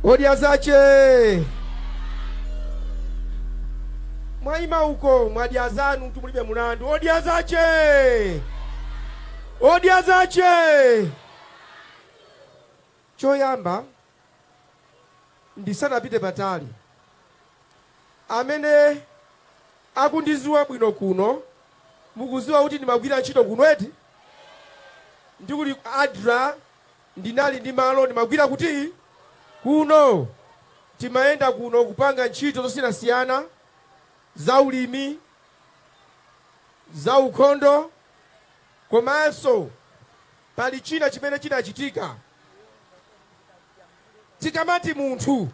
Odya zache mwaima uko mwadya zanu tumulibe mulandu. Odya zache, odya zache. Choyamba, ndisanapite patali, amene akundiziwa bwino kuno, mukuziwa kuti ndimagwira ntchito kuno eti, ndikuli ADRA, ndinali ndi malo ndimagwira kuti kuno. Timayenda kuno kupanga ntchito zosiyanasiyana za ulimi, za ukhondo, komanso pali china chimene chinachitika. Tikamati munthu,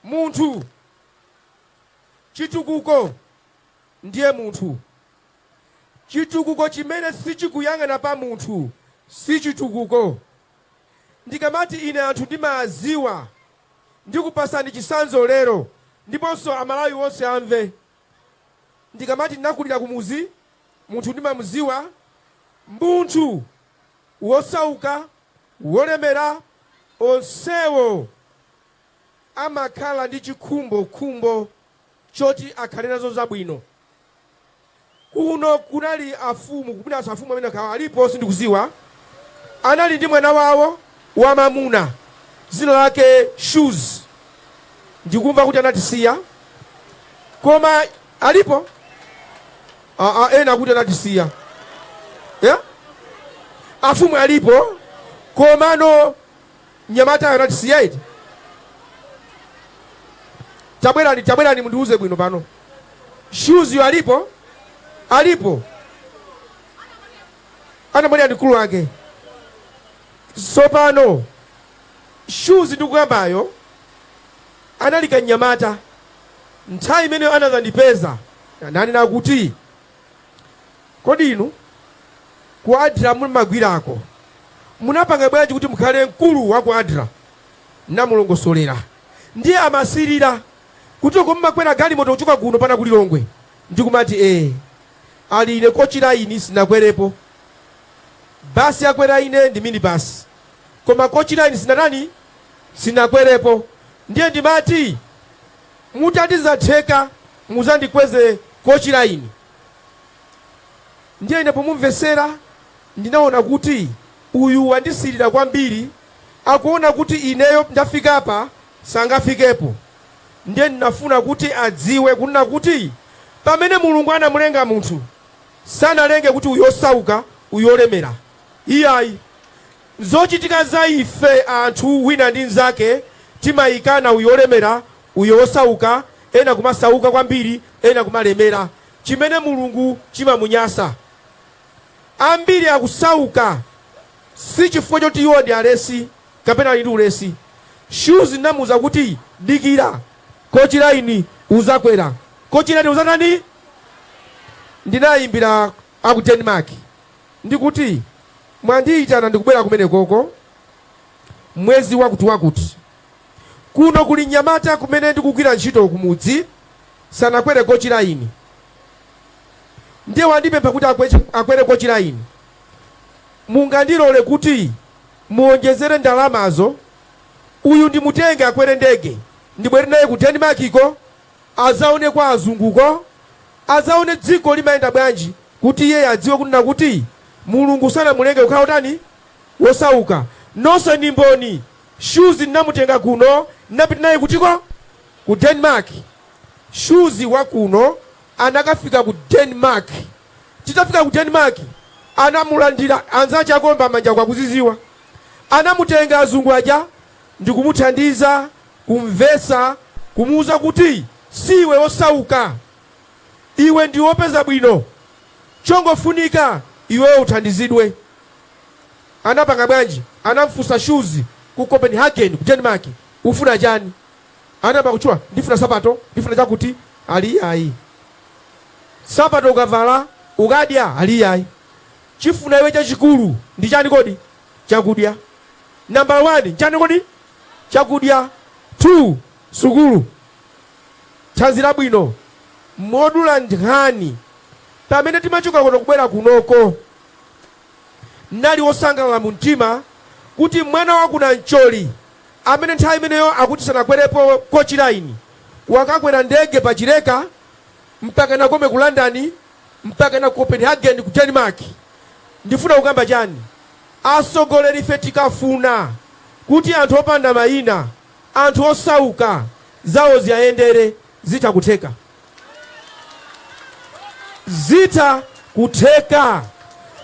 munthu, chitukuko ndiye munthu. Chitukuko chimene sichikuyang'ana pa munthu si chitukuko. Ndikamati ine anthu ndimaziwa, ndikupasani chisanzo lero ndiponso Amalawi onse amve. Ndikamati ndinakulira kumuzi, munthu ndimamuziwa, munthu wosauka, wolemera, onsewo amakhala ndi chikhumbokhumbo choti akhale nazo zabwino. Kuno kunali afumu, kupinanso afumu amene akhala alipo sindikuziwa, anali ndi mwana wawo wamamuna dzina lake Shoes. Ndikumva kuti anatisiya, koma alipo. Ena akuti anatisiya, yeah? Afumu alipo, komano mnyamata anatisiya iti. Tabwerani, tabwerani mundiuze bwino pano. Shoes yo alipo, alipo, anamwalira ndi mkulu wake. Sopano Shoes ndikukambayo anali kanyamata nthawi imeneyo. Anadzandipeza, nanena kuti, "Kodi inu ku ADRA mumagwirako, munapanga bwanji kuti mukhale mkulu wa ku ADRA?" Namulongosolera. Ndiye amasirira kuti uko mumakwera galimoto kuchoka kuno pana kulilongwe. Ndikumati ee. Ali ine Coach Line sinakwerepo. Basi yakwera ine ndi minibus, koma Coach Line sinatani, sinakwerepo. Ndiye ndimati mutati zatheka muzandikweze Coach Line. Ndiye ine pomumvesera ndinaona kuti uyu wandisirira kwambiri, akuona kuti ineyo ndafikapa sangafikepo. Ndiye ndinafuna kuti adziwe kunena kuti pamene Mulungu anamulenga munthu, sanalenge kuti uyu osauka, uyu olemera, iyayi. Zochitika za ife anthu wina ndi mnzake, timayikana uyu olemera, uyu osauka, ena kumasauka kwambiri, ena kumalemera, chimene Mulungu chimamunyasa. Ambiri akusauka si chifukwa choti iwo ndi alesi kapena ali ndi ulesi. Shoes ndinamuuza kuti, "Dikira, Coach Line uzakwera, Coach Line uzatani." Ndinayimbira aku Denmark ndikuti, "Mwandiyitana, ndikubwera kumene koko mwezi wakuti wakuti. Kuno kuli mnyamata kumene ndikugwira ntchito kumudzi, sanakwere Coach Line, ndiye wandipempha kuti akwere Coach Line. Mungandilole kuti muonjezere ndalamazo, uyu ndimutenge akwere ndege, ndibwere naye ku Denmark ko, azaone kwa azunguko, azaone dziko limayenda bwanji, kuti iye adziwe kunena kuti Mulungu sanamulenge kukhala utani, wosauka? Nonse ndi mboni. Shoes ndinamutenga kuno, ndinapita naye kutiko, ku Denmark. Shoes wa kuno anakafika ku Denmark. Titafika ku Denmark, anamulandira anzache akomba manja kwakuziziwa. Anamutenga azungu aja ndikumuthandiza kumvesa, kumuuza kuti siwe wosauka, iwe ndi wopeza bwino, chongofunika iweyo uthandizidwe." Anapanga bwanji? Anamfunsa Shoes ku Copenhagen ku Denmark, "Ufuna chani?" Anayamba kutchula, "Ndifuna sapato, ndifuna chakuti." Ali ayi, sapato ukavala ukadya. Ali ayi, chifuna iwe chachikulu ndi chani kodi? Chakudya. Number 1 chani kodi? Chakudya. 2 sukulu. Thanzi labwino. Modula nkhani, pamene timachoka kuno kubwera kunoko, ndinali wosangalala mu mtima kuti mwana wa ku Nancholi amene nthawi imeneyo akuti sanakwerepo coach line, wakakwera ndege pa Chileka mpaka nakome ku London, mpaka na Copenhagen ku Denmark. Ndifuna kukamba chani? Atsogoleri ife tikafuna kuti anthu opanda mayina, anthu osauka, zawo ziyayendere, zitha kutheka, zitha kutheka.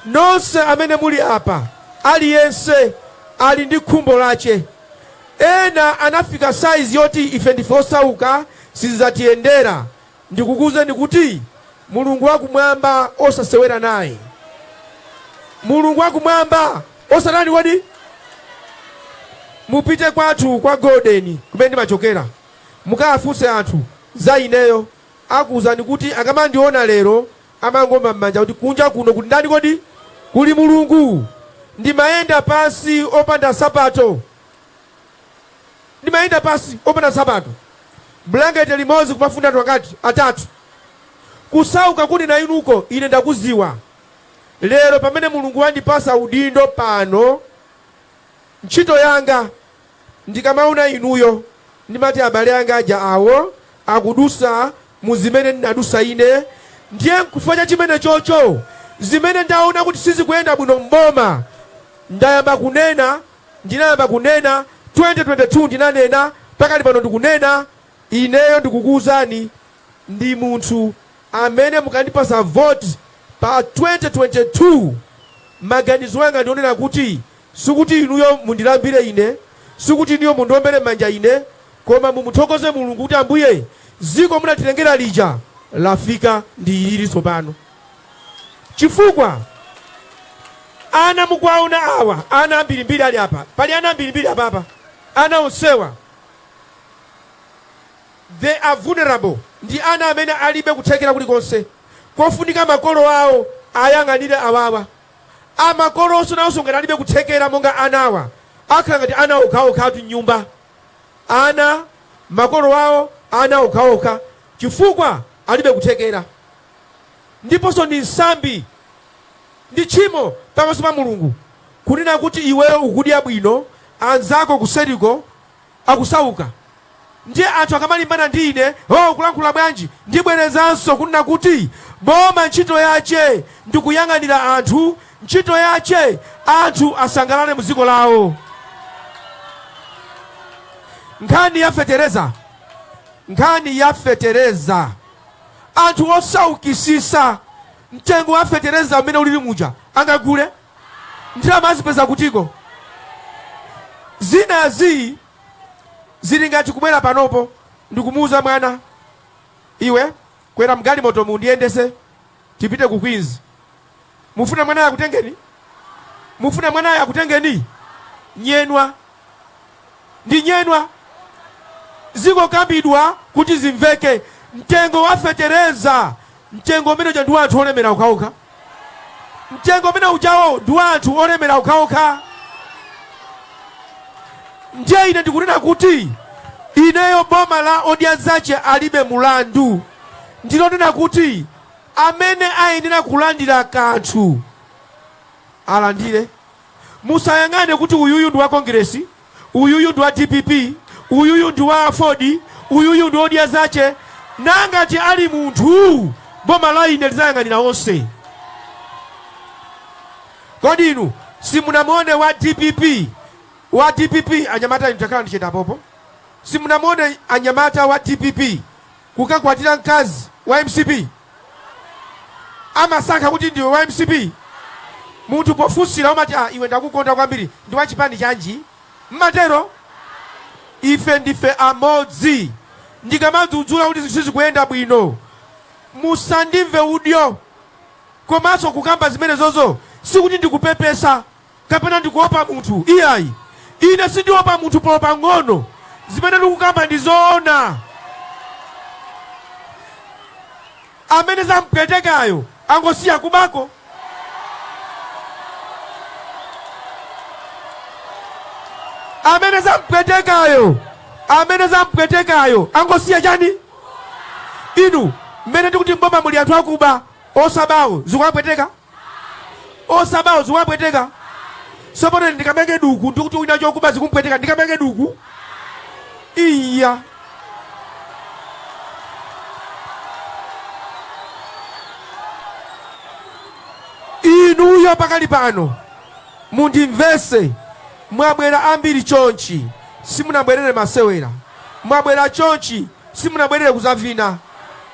Nonse amene muli apa, aliyense ali ndi khumbo lache. Ena anafika saizi yoti ife ndife osauka, sizidzatiyendera. Ndikukuwuzeni kuti Mulungu wakumwamba osasewera naye. Mulungu wakumwamba osatani kodi? Mupite kwathu kwa Golden kumene ndimachokera, mukawafunse anthu za ineyo, akuwuzani kuti akamandiona lero amangomba m'manja kuti kunja kuno kuti ndani kodi? Kuli Mulungu. Ndimayenda pansi opanda nsapato. Ndimayenda pansi opanda nsapato, bulangete limodzi kumafunda anthu angati? Atatu. Kusauka kunena inuko ine ndakuziwa. Lero pamene Mulungu wandipasa udindo pano, ntchito yanga ndikamaona inuyo ndimati abale anga aja awo akudusa mu zimene ndinadusa ine. Ndiye nchifukwa cha chimene chocho, zimene ndaona kuti sizikuyenda bwino mboma, ndayamba kunena. Ndinayamba kunena 2022, ndinanena, pakali pano ndikunena. Ineyo ndikukuwuzani, ndi munthu amene mukandipasa vote pa 2022, maganizo anga ndionena kuti sikuti inuyo mundilambire ine, sikuti inuyo mundiombere manja ine, koma mumuthokoze Mulungu kuti Ambuye, ziko munatilengera lija lafika ndi ilili tsopano. Chifukwa ana mukuwaona awa, ana ambirimbiri ali apa, pali ana ambirimbiri apapa, ana onsewa they are vulnerable. Ndi ana amene alibe kuthekera kulikonse, kofunika makolo awo ayang'anire awawa. Amakolonso nawonso ngati alibe kuthekera monga anawa, akhala ngati ana okhaokhatu mnyumba, ana, makolo awo, ana okhaokha, chifukwa alibe kuthekera. Ndiponso ndi nsambi, ndi tchimo pamaso pa Mulungu kunena kuti iweyo ukudya bwino, anzako kuseriko akusauka. Ndiye anthu akamalimbana ndi ine, "Oh, kulankhula bwanji?" Ndibwerezanso kunena kuti boma ntchito yache ndikuyang'anira anthu, ntchito yache anthu asangalale mu dziko lawo. Nkhani ya fetereza, nkhani ya fetereza, anthu osaukisisa, mtengo wa fetereza umene ulili muja angagule? Ndalama azipeza kutiko? Zinazi zili ngati kubwera panopo ndikumuuza mwana, "Iwe kwera mgalimoto mundiyendese tipite ku Queens." Mufuna mwanayo akutengeni? Mufuna mwanayo akutengeni? Nyenwa ndi nyenwa, zingokambidwa kuti zimveke. Mtengo wa fetereza, mtengo umene uja ndi wa anthu olemera okhaokha. Mtengo umene ujawo ndi wa anthu olemera okhaokha. Ndiye ine ndikunena kuti ineyo boma la Odya Zache Alibe Mulandu ndilonena kuti amene ayenera kulandira kanthu alandire. Musayang'ane kuti uyuyu ndi wa Kongeresi, uyuyu ndi wa DPP, uyuyu ndi wa Aford, uyuyu ndi Odya Zache. Nangati ali munthu, boma la ine lizayang'anira onse. Kodi inu simunamuone wa DPP, wa DPP, anyamata inu takhala ndicheta apopo, simunamuone anyamata wa DPP kukakwatira mkazi wa MCP? Amasankha kuti ndiwe wa MCP? Munthu pofunsira umati, "Ah, iwe ndakukonda kwambiri, ndi wa chipani chanji?" Mmatero? Ife ndife amodzi. Ndikamadzudzula kuti zinthu sizikuyenda bwino, musandimve udyo. Komanso kukamba zimenezozo sikuti ndikupepesa kapena ndikuopa munthu, iyayi. Ine sindiopa munthu polo pang'ono. Zimene ndikukamba ndi zoona. Amene zampwetekayo angosiya kubako. Amene zampwetekayo, amene zampwetekayo angosiya chani? Inu mmene ndikuti mboma muli anthu akuba, osabawo zikuwapweteka? Osabawo zikuwapweteka? Sopano ndikamange duku ndikuti wina chokuba zikumpweteka, ndikamange duku? Iya. Inuyo pakali pano mundimvese, mwabwera ambiri chonchi, simunabwerere masewera. Mwabwera chonchi, simunabwerere kuzavina.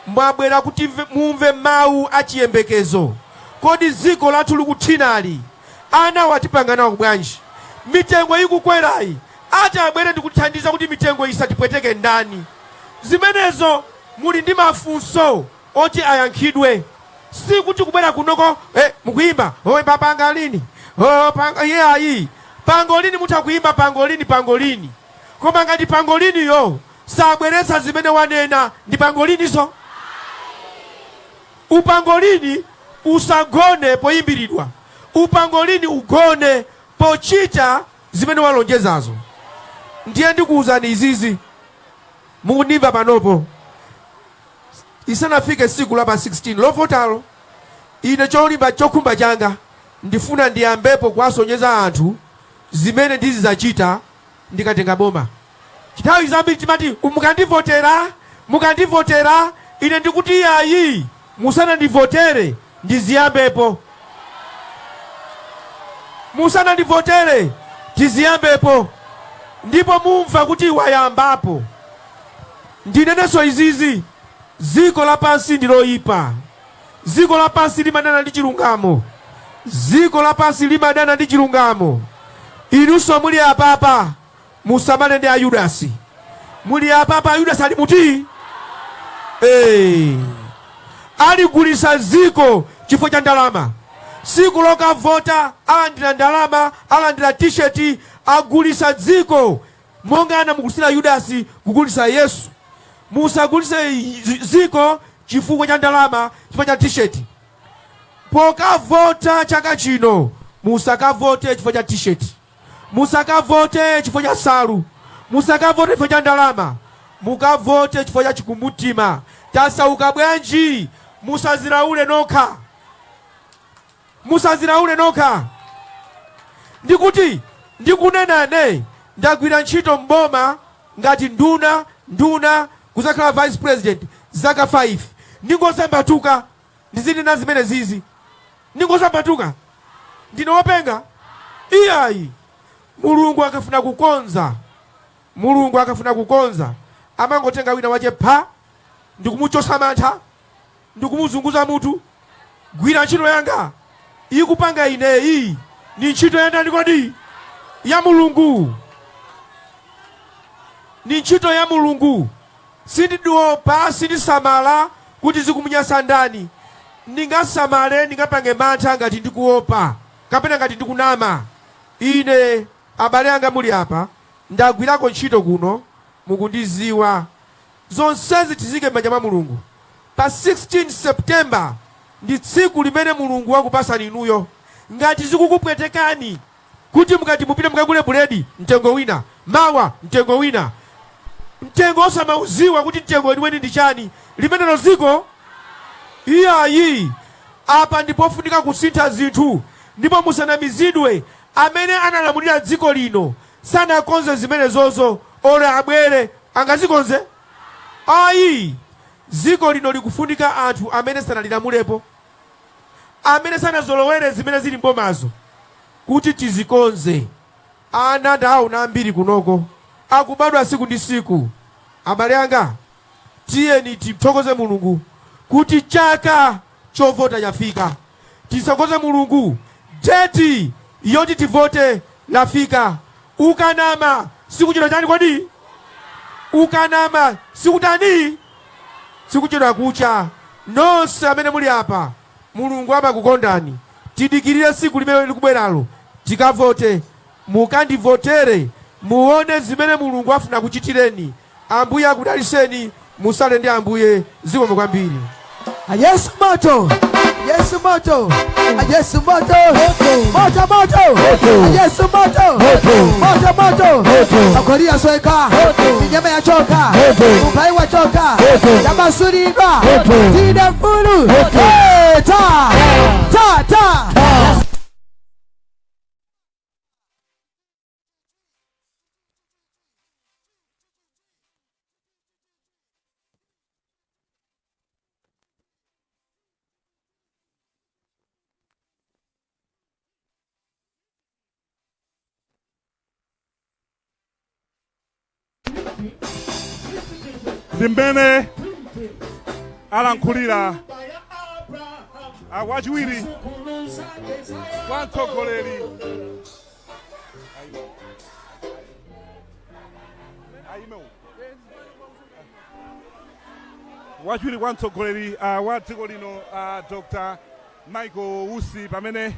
Mwabwera kuti mumve mawu achiyembekezo. Kodi dziko lathu likuthinali, ana watipanga nawo bwanji? Mitengo ikukwerayi, ati abwere ndikuthandiza kuti mitengo isatipweteke ndani? Zimenezo muli ndi mafunso oti ayankhidwe. Sikuti kubwera kunoko mukuyimba oyimba pangolini, oh, iyayi, pangolini mutha kuyimba pangolini, pangolini, koma ngati pangoliniyo sabweretsa zimene wanena, ndi pangoliniso? Upangolini usagone poyimbiridwa, upangolini ugone pochita zimene walonjezazo. Ndiye ndikuwuzani izizi, mukundimva panopo, isanafike siku la pa 16 lovotalo, ine cholimba chokhumba changa ndifuna ndiyambepo kuwasonyeza anthu zimene ndizidzachita ndikatenga boma. Nthawi zambiri timati mukandivotera, mukandivotera, ine ndikuti iyayi, musanandivotere ndiziyambepo, musanandivotere tiziyambepo, ndipo mumva kuti wayambapo. Ndinenenso izizi, dziko lapansi ndi loyipa, dziko lapansi limadana ndi chilungamo, dziko lapansi limadana ndi chilungamo. Inunso muli apapa, musamale ndi Ayudasi. Muli apapa, Ayudasi ali muti? Hey. Aligulisa dziko chifukwa cha ndalama. Siku lokavota alandira ndalama, alandira t-shirt, agulisa dziko monga anamugulisira Yudasi kugulisa Yesu. Musagulise dziko chifukwa cha ndalama, chifukwa cha t-shirt. Pokavota chaka chino musakavote chifukwa cha t-shirt, musakavote chifukwa cha salu, musakavote chifukwa cha ndalama, mukavote chifukwa cha chikumbumtima. Tasauka bwanji? Musazilaule nokha, musazilaule nokha. Ndikuti ndikunenane, ndagwira ntchito mboma ngati nduna kuzakhala vice president zaka 5. Ndingosambatuka ndizinena zimene zizi, ndingosambatuka, ndine wopenga? Iyayi. Mulungu akafuna kukonza, Mulungu akafuna kukonza amangotenga wina wache pha ndikumuchosa mantha ndikumuzunguza mutu. Gwira ntchito yanga ikupanga ineyi ni ntchito ya ndani kodi? Ya Mulungu. Ni ntchito ya Mulungu. Sindidiopa, sindisamala kuti zikumunyasa ndani. Ndingasamale, ndingapange mantha ngati ndikuopa kapena ngati ndikunama. Ine abale anga muli apa, ndagwirako ntchito kuno, mukundiziwa. Zonsezi tizike m'manja mwa Mulungu. Pa 16 September ndi tsiku limene Mulungu wakupasani inuyo. Ngati zikukupwetekani kuti mukati mupite mukagule buledi mtengo wina, mawa mtengo wina, mtengo osamauziwa kuti mtengo weniweni ndi chani, limenelo ziko iyayi. Apa ndipofunika kusintha zinthu, ndipo musanamizidwe. Amene analamulira dziko lino sanakonze zimenezozo, olo abwere angazikonze? Ayi. Dziko lino likufunika anthu amene sanalilamulepo, amene sanazolowere zimene zili mbomazo, kuti tizikonze. Ana ndaona ambiri kunoko akubadwa siku ndi siku. Abale anga, tiyeni tithokoze Mulungu kuti chaka chovota chafika. Tithokoze Mulungu, date yoti tivote lafika. Ukanama sikuchedwa chani kodi? Ukanama sikutani? Sikuchedwa kucha. Nonse amene muli apa, Mulungu amakukondani. Tidikirire siku limene likubweralo tikavote. Mukandivotere, muone zimene Mulungu afuna kuchitireni. Ambuye akudaliseni, musale ndi Ambuye. Zikomo kwambiri. Yesu moto. Yesu moto, Yesu moto, moto moto, Yesu moto, moto moto, Magoli yasweka, minyama yachoka, umphawi wachoka, yamasulidwa, tine mfulu, Eh, ta ta ta. Ndi mmene alankhulira wachiwiri kwa mtsogoleri. Ayime uko. Wachiwiri kwa mtsogoleri wa dziko lino, Dr Michael Usi, pamene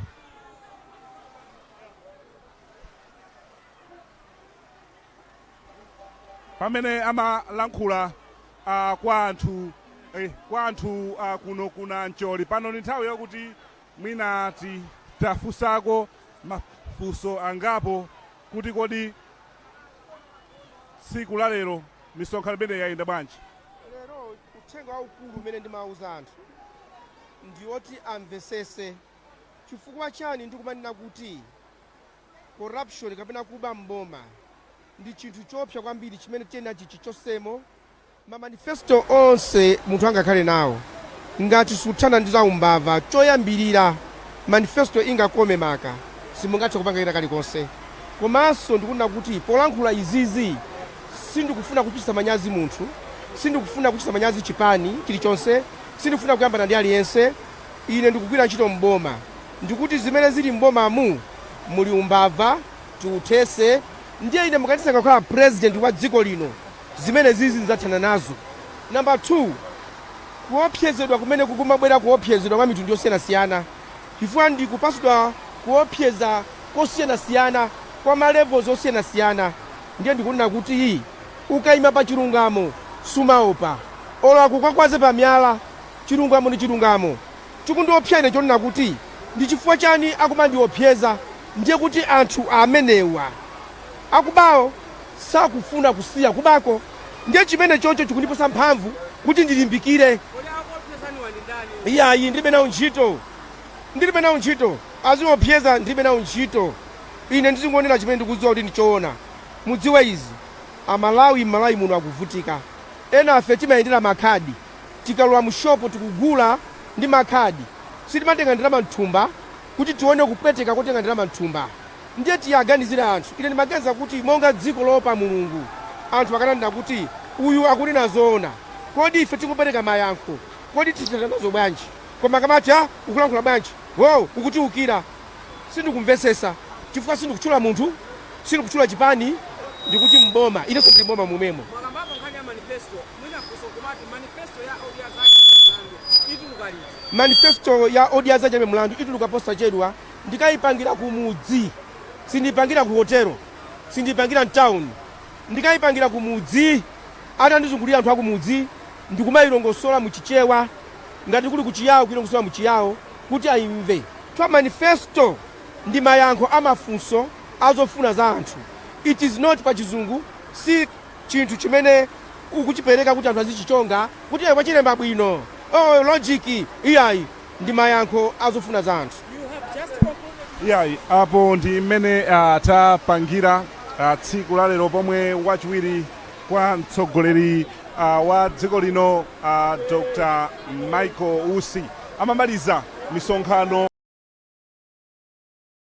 amalankhula kwa anthu kuno kuna Mcholi. Pano ni nthawi yakuti mwina tafunsako mafunso angapo kuti kodi tsiku la lero misonkhano imene yayenda bwanji? Lero uthenga waukulu umene ndimawuza anthu ndi woti amvesese chifukwa chani ndikumanena kuti corruption kapena kuba mboma ndi chinthu choopsa kwambiri chimene tiyenera chichichosemo. Mamanifesto onse munthu angakhale nawo, ngati suthana ndi zaumbava, choyambirira manifesto ingakome maka, simungathe kupanga kena kalikonse. Komanso ndikunena kuti polankhula izizi sindikufuna kuchititsa manyazi munthu, sindikufuna kuchititsa manyazi chipani chilichonse, sindikufuna kuyambana ndi aliyense. Ine ndikugwira ntchito m'boma, ndikuti zimene zili m'bomamu muli umbava, tiuthese. Ndiye ine mukandisankha kukhala president wa dziko lino, zimene zizi ndidzathana nazo. Number 2, kuopsezedwa kumene kukumabwera, kuopsezedwa kwa mitundu yosiyanasiyana, chifukwa ndikupasidwa kuopseza kosiyanasiyana kwa ma levels osiyanasiyana. Ndiye ndikunena kuti ukayima pa chilungamo sumaopa olo akukwakwaze pa miyala. Chilungamo ndi chilungamo. Chikundiopsa ine chonena kuti ndi chifukwa chani akumandiopseza, ndiye kuti anthu amenewa akubawo sakufuna kusiya kubako. Ndiye chimene chocho chikundipasa mphamvu kuti ndilimbikire. Kodi akuopsezaniwa ndi ndani? Iyayi, ndilibe nawo ntchito, ndilibe nawo ntchito. Aziopseza, ndilibe nawo ntchito. Ine ndizingonena chimene ndikudziwa kuti ndichoona. Mudziwe izi, Amalawi m'Malawi muno akuvutika. Ena afe timayendera makhadi. Tikalowa mu shopo tikugula ndi makhadi, sitimatenga ndalama mthumba kuti tione kupweteka kotenga ndalama mthumba. Ndiye tiyaganizire anthu. Ine ndimaganiza kuti monga dziko loopa Mulungu, anthu akananena kuti uyu akunena zoona, kodi ife tingopereka mayankho, kodi tithana nazo bwanji? Koma akamati, ah, ukulankhula bwanji, wo ukutiukira, sindikumvesesa chifukwa sindikutchula munthu, sindikutchula chipani, ndikuti mboma, inenso ndili mboma momwemo. Mwakambapo nkhani ya manifesto, mwina funso kumati manifesto ya Odya Zake Mlandu ituluka liti? Manifesto ya Odya Zake Alibe Mlandu ituluka posachedwa. Ndikayipangira kumudzi, sindiyipangira ku hotelo, sindiyipangira mtown, ndikayipangira kumudzi atandizungulira anthu akumudzi, ndikumayilongosola muchichewa, ngati kuli kuchiyawo kuyilongosola muchiyawo kuti ayimve. Chifukwa manifesto ndi mayankho a mafunso azofuna za anthu. It is not, pa chizungu, si chinthu chimene ukuchipereka kuti anthu azichichonga kuti "Eh, wachilemba bwino, oh, logic." Iyayi, ndi mayankho azofuna za anthu. You have just concluded. Iyayi, apo ndi mmene tapangira tsiku la lero pomwe wachiwiri kwa mtsogoleri wa dziko lino, Dr Michael Usi, amamaliza misonkhano.